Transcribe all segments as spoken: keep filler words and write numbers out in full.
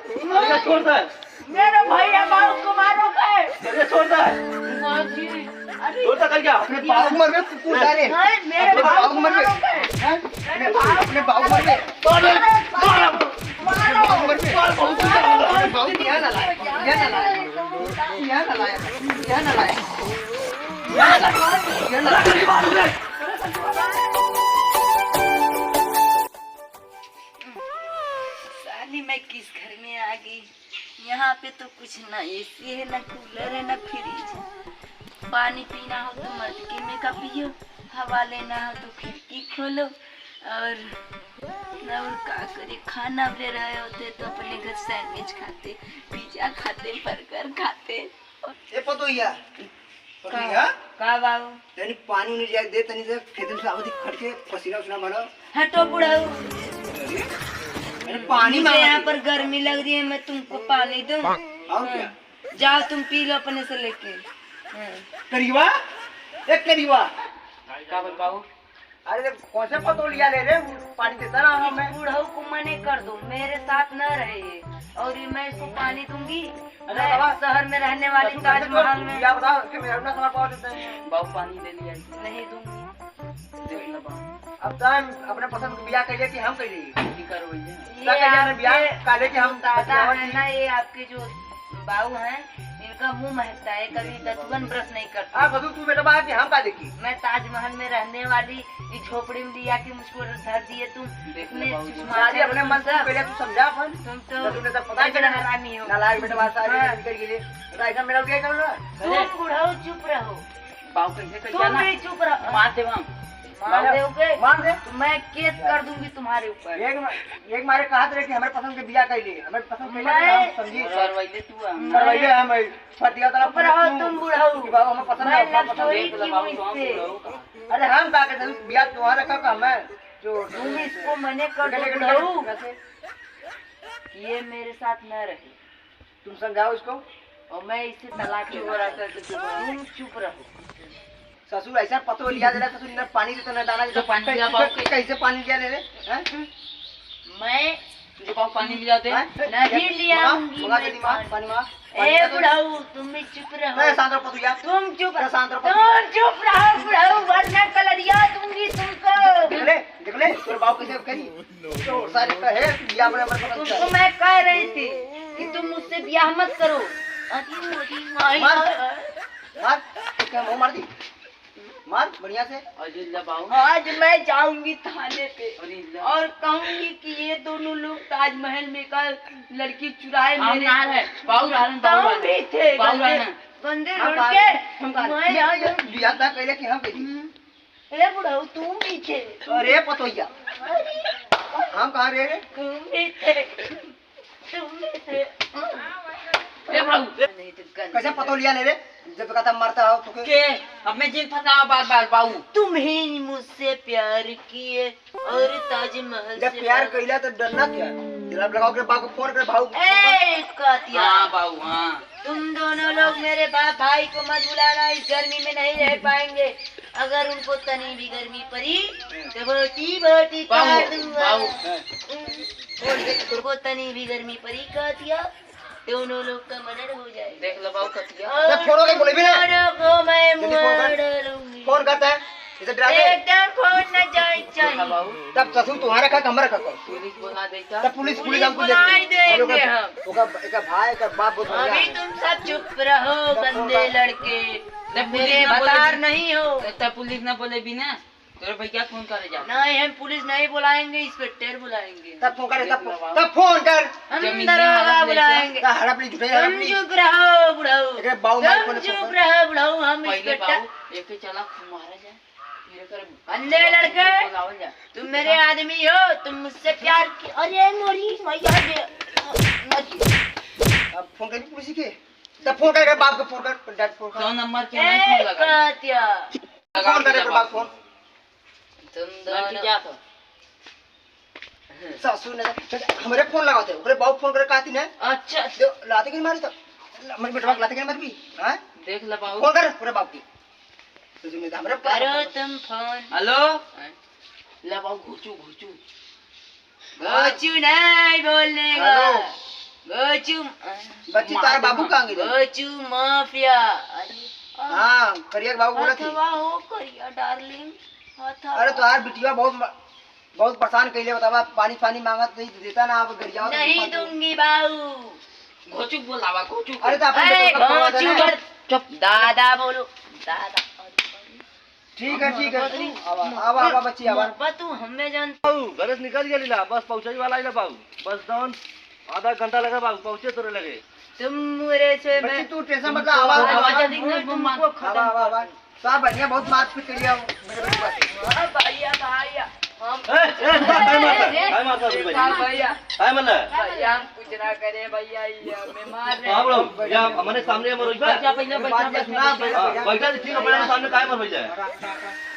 अरे छोड़ दे। मेरे भैया बाबू को मारो के। अरे छोड़ दे। बाबूजी। अरे छोड़ दे, कर क्या? अपने बाबू मरबे, कुकुर सारे। नहीं, मेरे अपने बाबू बाबू को मरबे। मारो के। हैं? अपने, अपने बाबू मरबे। मारो, मारो, मारो। अपने बाबू मरबे। मारो, मारो। अपने बाबू यहाँ ना लाए, यहाँ ना लाए। यहाँ ना लाए, यहाँ ना लाए। यहाँ ना लाए, यहाँ ना लाए। साली, मैं किस घर में आ गई? यहाँ पे तो कुछ ना एसी है, ना कूलर है, ना फ्रिज है। पानी पीना हो तो मटके में का पियो, हवा लेना हो तो खिड़की खोलो। और ना, और का करे, खाना ले रहे होते तो अपने घर सैंडविच खाते, पिज्जा खाते, बर्गर खाते। ए पतोहिया, पतोहिया? का बाबू? तनी पानी उनी लिया दे, तनी से खेत में से आवत ही खट के पसीना उसीना मारो। हटो बुढ़ऊ। अरे पानी मुझे मांगा यहाँ दे। पर गर्मी लग रही है, मैं तुमको पानी दूँ? और क्या? जाओ तुम पी लो अपने से लेके। हाँ। करिवा? ए करिवा। का बोल बाबू? अरे, कौन से पतोलिया ले रे? पानी देता रहा हूँ मैं। बुढ़ऊ को मने कर दो, मेरे साथ न रहे ये। और ये मैं इसको पानी दूंगी। अरे मैं बाबा, शहर में रहने वाली तो कैसे ताजमहल तो में। या बताओ कि मेरा अपना समय पाओ देते हैं। बाबू पानी ले लिया। नहीं दूंगी। देख ले बाबू। अब तो हम अपने पसंद को ब्याह कर लिया कि हम कर लिए। की करो ये? ये क्या कर लिया हमने ब्याह? आपके काले कि हम दादा ब्याह है नहीं। ना, ये आपके जो बाऊ हैं, इनका मुंह महकता है, कभी दतुअन ब्रश नहीं करते। हाँ, कदू तू बेटा बाहर से हम का देखी? मैं ताजमहल में रहने वाली, इस झोपड़ी में लिया के मुझको धर दिए तुम। देख इतने ले बाबू। चुचमारे सारी हो अपने तुम मन से सब। पहले तू समझा अपन। तुम तो तो तुमने तो पता ही बड़ा चला। हरामी हो। नालायक बेटा बात सारी हाँ। निकल के लिए। तो ऐसा मेरा क्या कर रहा? तुम अरे। बुढ़ऊ चुप रहो। बाबू कैसे कर तुम जाना? भी चुप रहो। मार दे हम। मार दे, ओके? मार दे। तो मैं केस कर दूंगी तुम्हारे ऊपर। एक मा-, एक मारे कहत रहे कि हमरे पसंद के बियाह कर ले, हमरे पसंद के मैं बियाह हम समझी। करवाइले तू हम। करवाइले हम, फटिया तला चुप रहो तुम बुढ़ऊ। कि बाबू हमें पसंद मैं है, लव पसंद स्टोरी है। की हूँ इससे। अरे हम का करते हैं, बियाह तुम्हारा का काम है? जो तुम इसको मने कर दो लेकिन बुढ़ऊ। कैसे? ये मेरे साथ न रहे। तुम समझाओ इसको। और मैं इससे तलाक ही हो रहा था, तो चुप रहो। तुम चुप रहो। ससुर ऐसा पतो लिया दे रहा, ससुर इन्हें पानी देता ना दाना देता। तो पानी लिया बाबू। कैसे पानी लिया ले रे? हैं? मैं तुझे बाबू पानी लिया दे। हैं? नहीं ले आऊंगी मंगा मैं दे दी माँ, पानी। पानी माँ। ए बुढ़ऊ, तुम भी चुप रहो। ए, शांत रहो पतोहिया। तुम चुप ए, शांत रहो तुम पतोहिया। चुप रहो बुढ़ऊ, वरना कलरिया दूंगी तुमको। देख ले, देख ले, तोरे बाबू कैसे करी। तो सारे कहे, बियाह बराबर पसंद तुमको कर। मैं कह रही थी कि तुम मुझसे ब्याह मत करो। अरे मोरी माई। मार, मार, तो क्या मुंह मार दी? मार, बढ़िया से। अरे ला बाबू। आज मैं जाऊंगी थाने पे अरे ला। और कहूंगी कि ये दोनों लोग ताजमहल में का लड़की चुराए हम मेरे ना रहे, बाबू रहन, बाबू तुम रहन। भी थे, बाबू गंदे, रहन। गंदे हम लड़के। कहा, हम कहा, मैं आज बियाह ना कैले कि हम कैली। हम्म। ए बुढ़ऊ, तुम भी थे। अरे पतोहिया। अरे। हम कहाँ रहे रे? तुम भी थे। तुम भी थे। ए बुढ़ऊ। नहीं तो गंदे कैसे पतोलिया ले रे? जब कहता मरता हो तो के? के? अब मैं जेल फंसा बार बार बाऊ। तुम ही मुझसे प्यार किए और ताजमहल जब से प्यार बात कैला तो डरना क्या? जब लगाओ के बाप को फोन कर भाऊ। ए, कातिया। हाँ बाऊ, हाँ। तुम दोनों लोग मेरे बाप भाई को मत बुलाना, इस गर्मी में नहीं रह पाएंगे। अगर उनको तनी भी गर्मी पड़ी, तो बोटी बोटी बाऊ, काट दूंगा। बाऊ। उनको तनी भी गर्मी पड़ी, कातिया, दोनों लोग का मर्डर हो जाएगा। देख लो बाऊ कतिया। और जब फोड़ो के बोले भी ना। दोनों को मैं जल्दी फोन कर। मार डालूंगी। फोन करता है, इसे डरा दे। एकदम फोन न जाए चाहिए। हाँ बाऊ। तब ससुर तुम्हारा खा, हमारा खा। पुलिस बुला देता। तब पुलिस, पुलिस पुलिस हमको बुला देख ले। ही देंगे हम लोग का, हम। ओका, एका भाई, एका बाप बहुत बढ़िया अभी है। तुम सब चुप रहो, तब फोन गंदे कर। लड़के। तब पुलिस मेरे ना बोले भतार भी। नहीं हो। तब पुलिस ना बोले भी ना। तोरे भैया फोन करे जा। नहीं, हम पुलिस नहीं बुलाएंगे, इंस्पेक्टर बुलाएंगे। तब फोन कर, तब फोन, तब फोन कर। हम जमीन दरोगा हड़प ले बुलाएंगे। का हड़प ली, झूठे हड़प तुम ली। चुप रहो, बुढ़ऊ। एकरे बाऊ माई तुम फोन चुप कर। रहो, बुढ़ऊ, हम पहले इंस्पेक्टर। बाऊ, एके चला मारा जाए। फिर एकर अंधे लड़के, बुलावल जाए। तुम मेरे आदमी हो, तुम मुझसे प्यार की, अरे मोरी मैया रे। अब फोन कर पुलिस के। तब फोन कर, बाप को फोन कर, डैड फोन कर। सौ नंबर के ए, नहीं फोन लगा। कातिया। फोन करे पर बाप फोन। तुम लड़की दोनों क्या तो? सासू ने हमरे फोन लगाते, ओकरे बाबू फोन करे कहती ने। अच्छा। दे, लाते के मारी तो। हमरे बेटवा के लाते के मारबी, हाँ? देख ले बाबू। फोन कर, ओकरे बाप की। तो तुमने तो हमरे फोन करो लगाते। तुम फोन। हेलो? हाँ? ले बाबू, घुचू, घुचू। घुचू नहीं बोलने का। हेलो? बच्ची, तार बाबू कहाँ गए? बच्चू माफिया। अरे, हाँ, करिया के बाबू बोलत ही। अथवा हो करिया डार्लिंग, अथवा। अरे, तोहार बिटिया बहुत म-, बहुत परेशान कइले, बतावा, पानी, पानी मांगत नहीं देता ना, अब गरियावत नहीं। दूंगी बाऊ। घोचुक बोलावा, घोचुक। अरे, तो अपन ए, बच्चों का खवा देना। चुप, चुप, दादा बोलो, दादा। ठीक है, ठीक है, तू आवा, आवा, आवा, बच्ची, आवा। बाबा, तू हमें जान। बाबू, घरे से निकल गया लीला, बस पहुँचे वाला ही ना बाबू, बस दौन आधा घंटा लगा बाबू, पहुँचे तोरे लगे। तुम मेरे से बच्ची, मैं तू tension मत ला, आवा, आवा, आवा, आवा, आवा, तुमको खत्म आवा, आवा, आवा। कर दूँ। साहब, बढ़िया, बहुत मारपीट कर लिया मेरे बच्चे का। हाँ, भैया, भैया, हम ए, ए, रुका, काय मारता, काय मारता, रुका, हाँ, भैया। काय मारला? भैया, हम कुछ ना करे, भैया, ये हमें मार रहे हैं। हाँ, बड़ो, भैया, हमारे सामने हमारे बैठा, पहले बैठा, बात ये बैठा, सुना, बैठा। बैठा, हाँ, बैठा। बैठा, ठीक है, बैठा, सामने काय मार भैया?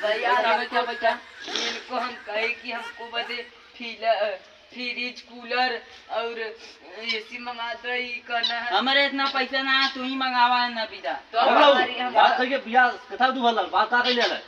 भैया, बैठा, बैठा, बैठा। इनको हम कहे कि हमको बदे फीला-, फ्रिज, कूलर और एसी मंगा दो, ई करना है। हमरे इतना पैसा ना, तू ही मंगावा है ना, पीदा। तो अरे बाबू, हमारी, हम बात सही है, बियाह कथा तू भरल, बात का कइले है?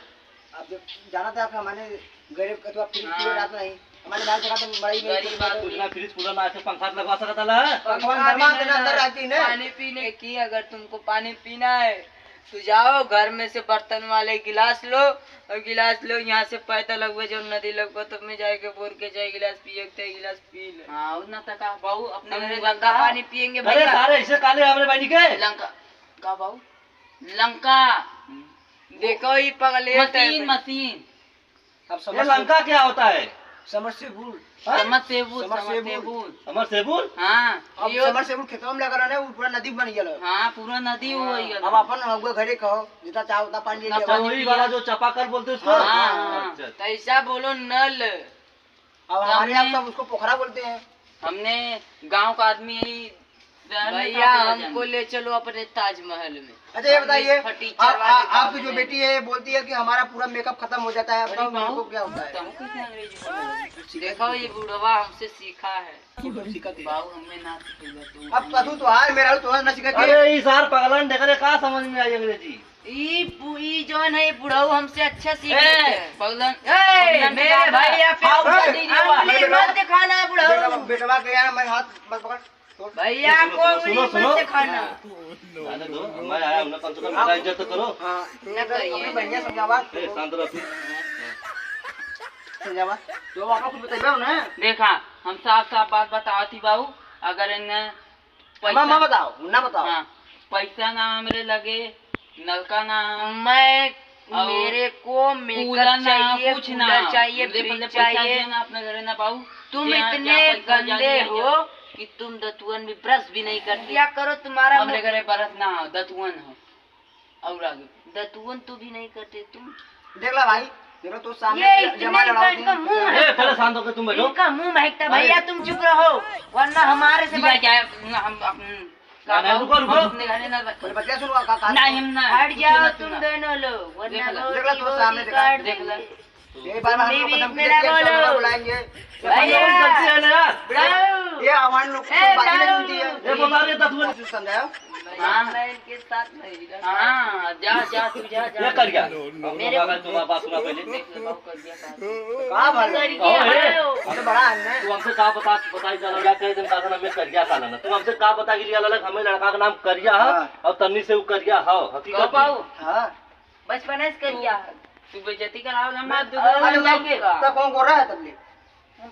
अब जब जाना था आपका, हमारे गरीब का तो आप फ्रिज, हाँ। कूलर आता नहीं, हमारे बाहर जगह तो बड़ा ही नहीं गरीब कुछ आदमी। इतना फ्रिज, कूलर ना आके पंखा लगवा सकता ला? पंखा पंखा भी बना नहीं देना, अंदर है। आती ना। पानी पीने की, अगर तुमको पानी पीना है, तो जाओ घर में से बर्तन वाले गिलास लो और गिलास लो, यहाँ से पैदल लगवे जो नदी लगवे, तब में जाके बोर के जाए गिलास पिए, तो गिलास पी ले। हाँ, उतना तक आ, बाऊ, अपने हम घरे गंदा लंका। पानी पिएंगे अरे भैया। सारे ऐसे काले हमरे बहनी के। लंका, का बाऊ? लंका। हम्म। देखो, ये पगले मशीन, मशीन। अब ये समझ लंका क्या होता है? समरसेबुल। हाँ? समरसेबुल, समरसेबुल। समरसेबुल? समरसेबुल? हाँ, अब यो समरसेबुल खेतवा में लगा रहने, वो पूरा नदी बन गया। हाँ, पूरा नदी हो गया। अब अपन हगुआ घरे कहो, जितना चाहो उतना पानी ले ना, ले। वही वाला जो चापाकल बोलते हैं उसको? हाँ, हाँ। अच्छा, अच्छा। तो ऐसा बोलो नल। अब तो हमारे यहाँ हमने सब उसको पोखरा बोलते हैं। हमने गांव का आदमी यही भैया, हमको ले चलो अपने ताजमहल में। अच्छा, ये बताइए, फटीचर आप, वाले आ-, आपकी जो बेटी है, बोलती है कि हमारा पूरा मेकअप खत्म हो जाता है, अरे बताओ, मेरे को क्या होता है? तुमको किसने अंग्रेजी बोला? देखो, ये बुढ़वा हमसे सीखा है। बाबू, हमें ना सिखेगा तू। अब पशु तो हार मेरा, तो ना सीखे। अरे, ई सार पगलन, देख रे, का समझ में आई अंग्रेजी? ई बु-, ई जौन है, बुढ़ऊ हमसे अच्छा सीख ए, लेते हैं। पगलन, ए, पगलन मेरे भाई, आप आओ, ए, अंगली मत दिखाना, बुढ़ऊ। बेटवा, बेटवा के यहाँ मैं हाथ मत पकड़। भैया, सुनो, आपको सुनो, उंगली सुनो, मत सुनो। दिखाना। जाने दो, मैं आया हूँ ना, कम से कम मेरा इज्जत तो करो। हाँ, न करिए। अपनी बहनिया समझावा। ए, शांत रहो तू। समझावा। तो आपको कुछ बताइबे ना? देखा, हम साफ साफ बात बतावत ही बाबू, अगर इन्हें पैसा, मैं, मैं बताओ, ना बताओ। हाँ, पैसा ना हमरे लगे, नलका ना, मैं, और मेरे को मेकअप कूलर ना, चाहिए, कुछ ना। कूलर चाहिए, मेरे फ्रिज पहले पैसा चाहिए। दिया ना, अपने घरे ना पाऊ। तुम इतने गंदे हो कि तुम दतुअन में ब्रश भी नहीं करते। क्या करो, तुम्हारा हमरे घरे ब्रश ना हो, दतुअन हो। और आगे। दतुअन तो भी नहीं करते तुम। देख ला भाई, देखो तो सामने ये इतने जमा लड़ाओ इनका तुम। मुंह ए, पहले शांत होके तुम बैठो। इनका मुंह महकता है। भैया, तुम चुप रहो, वरना हमारे से ठीक है, बात क्या है? हम, हम, हम, नहीं, रुको, रुको। अपने घरे ना बोले, बतिया सुनो, का, का, नहीं, हम ना, हट जाओ तुम दोनों लोग, वरना देख ला, देख ला, तो सामने देखा। देख ला। ये बार हम लोग बीच में ना बोलो। बुलाएंगे। भैया। ये हमारे लोग की बातें नहीं सुनती है। ये बता रहे, दस बजे समझाओ। हाँ। मैं इनके साथ नहीं रहता। हाँ, जा, जा, तू जा, जा। ये कर गया। मेरे बाबा, तू बाबा सुना पहले। देख ले, बाबू कर गया काम। का भर कर गया। अरे, अरे बड़ा है ना। तू हमसे का बता, बताई जा लगा, कह दिन का नाम में करिया का ना। तू हमसे का बता के लिया लगा, हमें लड़का का नाम करिया है, हाँ। और तन्नी से वो करिया है, हकीकत कब में। आऊ? हाँ। बचपन से करिया है। तू बेइज्जती कराओ ना, मैं दो अरे, दो तो, जाके का। तो कौन गोरा है तब ले?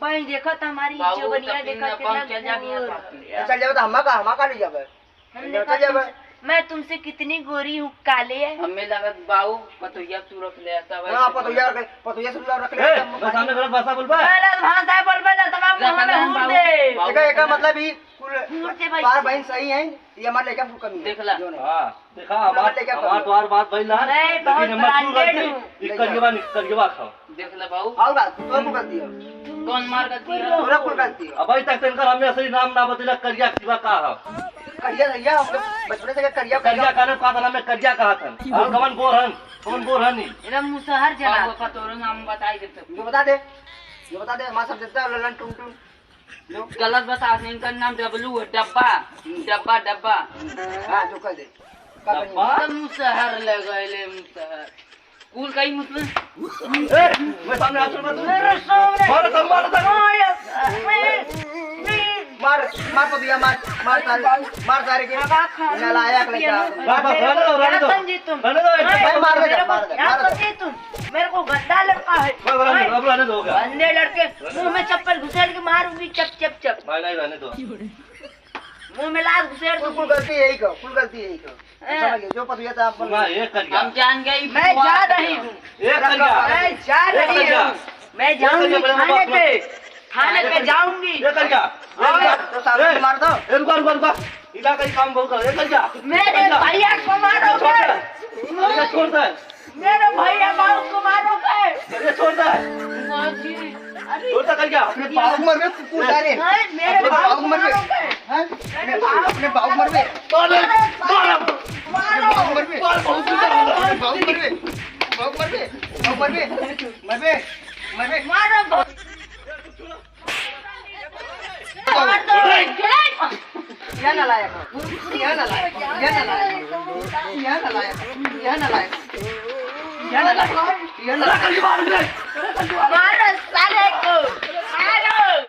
भाई, देखो तो हमारी बाबू, जो बनिया तब देखो, कितना चल जा, गोर। चल जाओ तो हमा का, हमा का ले जावे। हम ले देखो चल जावे। तुमसे, मैं तुमसे कितनी गोरी हूँ, काले। हमें लगत बाऊ, पतोहिया तू रख ले, तब हाँ, ऐसे पतोहिया बोला। रख, पतोहिया से रख ले, ए, तब मैं सामने गलत भाषा बोलबा। गलत भाषा बोलबा ना, तब हम ना, हमें ना, हूर बाबू, दे। बाबू, एका, एका ना। मतलब ही कुल हूर दे भाई। चार बहन सही हैं, ये हमारे लड़का कुल कमी है, देख ला। जो नहीं। हाँ। देखा, हमार, हमार तोहार बात भइल ना, मैं लेकिन बहुत हमार कुल branded गलती, हूँ। ई करियवा नि-, करियवा खाओ। देख ले बाबू। और बात, तोर कुल गलती है। कौन मार गलती है? तोरा कुल गलती है। अबे तक तनकर हमने असली नाम ना बतैला, करिया सिवा का है? करिया, करिया, हम लोग बचपन से करिया, करिया करिया। का नाम का था, हमें करिया कहा था। और कौन गोर हन? कौन गोर हन ई? एरा मुसहर जना। बाबू, का तोरो नाम बताई देते। जो बता दे, जो बता दे, हमारा सब देता है, ललन टुन टुन। गलत बता, इनका नाम डब्लू है, डब्बा, हम्म। डब्बा, डब्बा। हाँ, जो कह दे। का डब्बा? कही? तो मुसहर ले गए ले, मुसहर। कुल कहीं मुसहर। ए, मैं सामने हाथ छोड़ दे। मेरे सामने। मारो, मारो, मारो। मारो, मारो। मार, मार पपिया, मार, मार सारे, मार सारे के। नालायक लड़का। बस, बस, रहने दो, रहने दो। क्या समझे तुम? रहने दो, एकदम। भाई, मार दे, मेरे को मार दे, क्या मार दे। समझे तुम? मेरे को गंदा लड़का है। बस, रहने दो, अब रहने दो, हो गया। गंदे लड़के, मुंह में चप्पल घुसेड़ के मारूंगी, चप, चप, चप। भाई, नहीं, रहने दो। मुंह में लात घुसेड़ कुल, कुल दूंगी। गलती यही का, कुल गलती यही का। हाँ। समझ गए? जो पपिया था आप बोल वाह, एक कर गया। हम जान गए, मैं जा रही हूँ। एक कर गया। मैं जा एक कर रही गया। हूँ। मैं एक कर गया, जाऊंगी बड़े थाने बाबा। पे। थाने पे जाऊंगी। एक कर गया। और एक कर गया। तो सामने ए, मार दो। ए, रुका, रुका, रुका। इलाका ही काम बहुत कर। एक कर गया। मेरे एक कर गया। भैया को मारोगे। छोड़ दे। भैया छोड़ दे। मेरे भैया बाबू को मारोगे। अरे छोड़ दे। माँ जी, अरे। छोड़ दे, कर क्या? अपने बाबू मरबे, कुकुर ए। सारे। नहीं, मेरे अपने बाबू बाबू को मरबे। मारोगे। हैं? मेरे अपने, बाबू अपने बाबू मरबे। मारो, मारो, अपने बाबू मरबे। मारो, बहुत मारो, अपने बाबू मरबे। बाबू मरबे। बाबू मरबे। मरबे। मरबे। मारो, या नालायक, या नालायक, या नालायक, या नालायक, या नालायक, या नालायक, या नालायक।